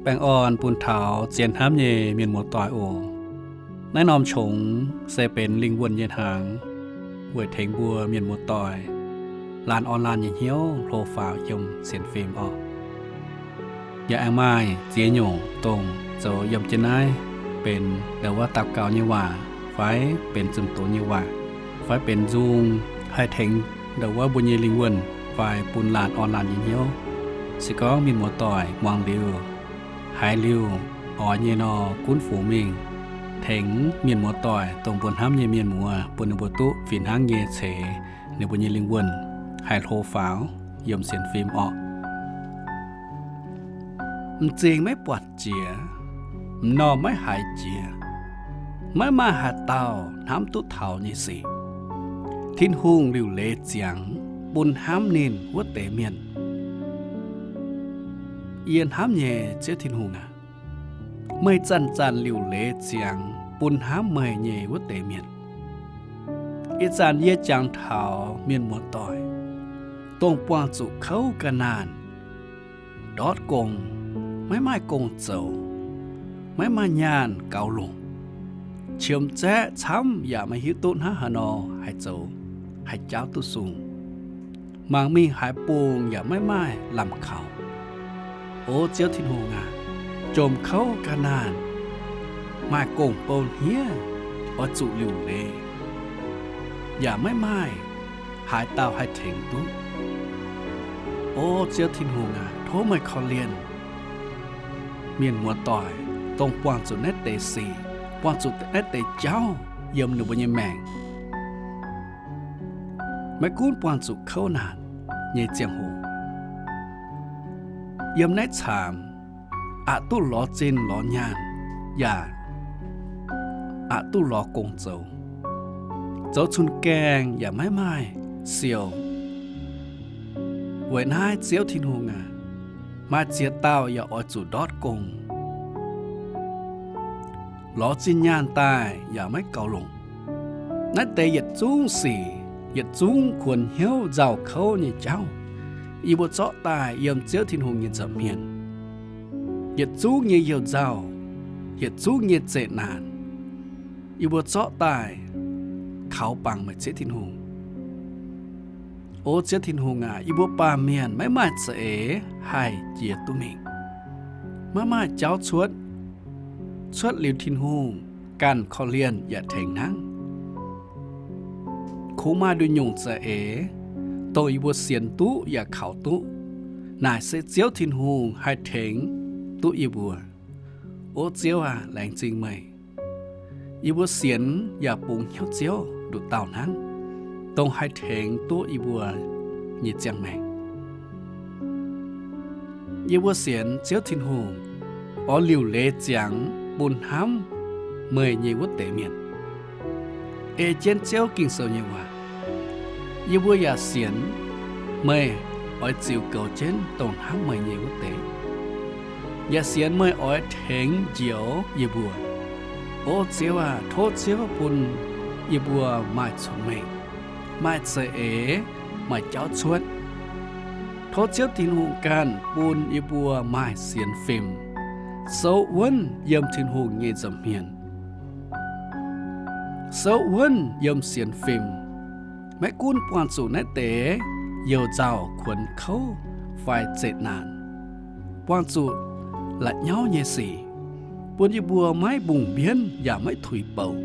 Baengh orn bun taux zien hnamv nyei mienh muoz-doic oc. Naaiv norm qongx se benx lingh wuonh nyei hnaangx, weic tengx mbuo mienh muoz-doic laanh orn laanh nyei hnyouv hlo faaux yiem sienx fim orqc. Yaac aengx maaih ziex nyungc dongh zoux yiem jienv naaiv benx ndau wuov daux gaux nyei waac fai benx zunh doz nyei waac fai benx nzung haih tengx ndau wuov mbuo nyei lingh wuonh fai bun laanh orn laanh nyei hnyouv. Se gorngv mienh muoz-doic muangx liuz, haiz liuz, oix nyei nor, gunv fungx mingh tengx mienh muoz-doic dongh mbuo hnamv nyei mienh muoz, bun ninh mbuo duqv fih hnangv nyei ceix ninh mbuo nyei lingh wuonh haih hlo faaux yiem sienx fim orqc. M'zing maiv buatc jiex, m'normh maiv haiz jiex, maiv maaih haaix dauh hnamv duqv taux nyei sic, Tin-Hungh liuc leiz ziangx bun hnamv ninh wuov deix mienh. Yie hnamv nyei Ziouv Tin-Hungh aac, meih zanc-zanc liuc leiz ziangx bun hnamv meih nyei wuov deix mienh. Ih zanc yie jangx taux mienh muoz-doic, dongh buangh zuqc kouv ga'naanh, ndortv gong, maiv maaih gong zoux, maiv maaih nyaanh gaux longc, qiemx zaeqv camv yaac maiv hiuv duqv hnangv haaix nor haih zoux, haih jaauv duqv sung. Mangc mingh haaix bung yaac maiv maaih lamh kaux. O Ziouv Tin-Hungh aac, jomc kouv ga'naanh, maaih gong-bou hniev, oix zuqc liuc leiz, yaac maiv maaih haaix dauh haih tengx duqv. O Ziouv Tin-Hungh aac, tov meih korv-lienh mienh muoz-doic, dongh buangh zuqc naaiv deix sic, buangh zuqc naaiv deix jauv yiem ninh mbuo nyei maengc. Maiv gunv buangh zuqc kouv naanc nyei ziangh hoc, yiem naaiv caamx aqc duqv lorz zinh lorz nyaanh, yaac aqc duqv lorz gong zoux, zoux cun-gaengh yaac maiv maaih siou. Weic naaiv Ziouv Tin-Hungh aac, maaih ziex dauh yaac oix zuqc ndortv gong, lorz zinh nyaanh daaih yaac maiv gaux longc. Naaiv deix yietc zungv sic, yietc zungv kuonx hnyouv nzauh kouv nyei jauv, yie mbuo zorqv daaih yiem Ziouv Tin-Hungh nyei nza'hmien. Yietc zungv nyei youh nzauh, yietc zungv nyei zeqc naanc, yie mbuo zorqv daaih kaux bangc meih Ziouv Tin-Hungh. O Ziouv Tin-Hungh aac, yie mbuo baamh mienh maiv maaih za'eix haih jiex duqv mingh. Maiv maaih jauv cuotv. Cuotv liuz Tin-Hungh ganh korv-lienh yaac tengx hnangv. Kungx maaih nduqc nyungc za'eix, dongh yie mbuo sienx duqv yaac kaux duqv, naaic se Ziouv Tin-Hungh haih tengx duqv yie mbuo. O Ziouv aac, laengz zingh meih. Yie mbuo sienx yaac bungx hnyouv Ziouv nduqc dauh hnangv, dongh haih tengx duqv yie mbuo nyei ziangh maengc. Yie mbuo sienx Ziouv Tin-Hungh oix liuc leiz ziangx bun hnamv meih nyei wuov deix mienh, ei jienv Ziouv Ging-Sou nyei waac. Yie mbuo yaac sienx meih oix ziux goux jienv dongh hnamv meih nyei wuov deix, yaac sienx meih oix tengx njoux yie mbuo. O Ziouv aac, tov Ziouv bun yie mbuo maaih cong-mengh, maaih za'eix, maaih jauv cuotv. Tov Ziouv Tin-Hungh ganh bun yie mbuo maaih sienx fim, souv wuonv yiem Tin-Hungh nyei nza'hmien, souv wuonv yiem sienx fim. Maiv gunv buangh zuqc naaiv deix youh nzauh kuonx kouv fai zeqc naanc, buangh zuqc la'nyauv nyei sic, bun yie mbuo maiv mbungh mbienv yaac maiv tuix bouc.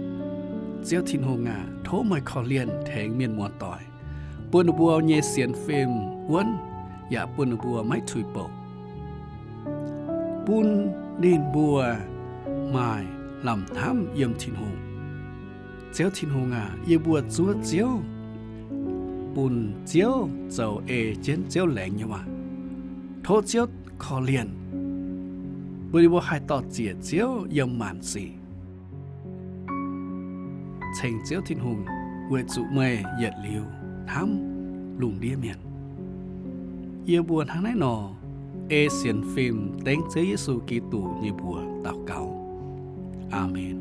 Ziouv Tin-Hungh aac, tov meih korv-lienh tengx mienh muoz-doic, bun ninh mbuo nyei sienx fim wuonv, yaac bun ninh mbuo maiv tuix bouc, bun ninh mbuo maaih lamh hnamv yiem Tin-Hungh. Ziouv Tin-Hungh aac, yie mbuo zuov Ziouv, bun Ziouv zoux ei jienv Ziouv laengz nyei waac. Tov Ziouv korv-lienh, bun yie mbuo haih dor-ziec Ziouv yiem maanc sic, ceng Ziouv Tin-Hungh, weic zuqc meih yietc liuz hnamv lungh ndiev mienh. Yie mbuo hnangv naaiv nor ei sienx fim dengv Ziouv Yesu Giduc nyei mbuox daux gaux. Aamen.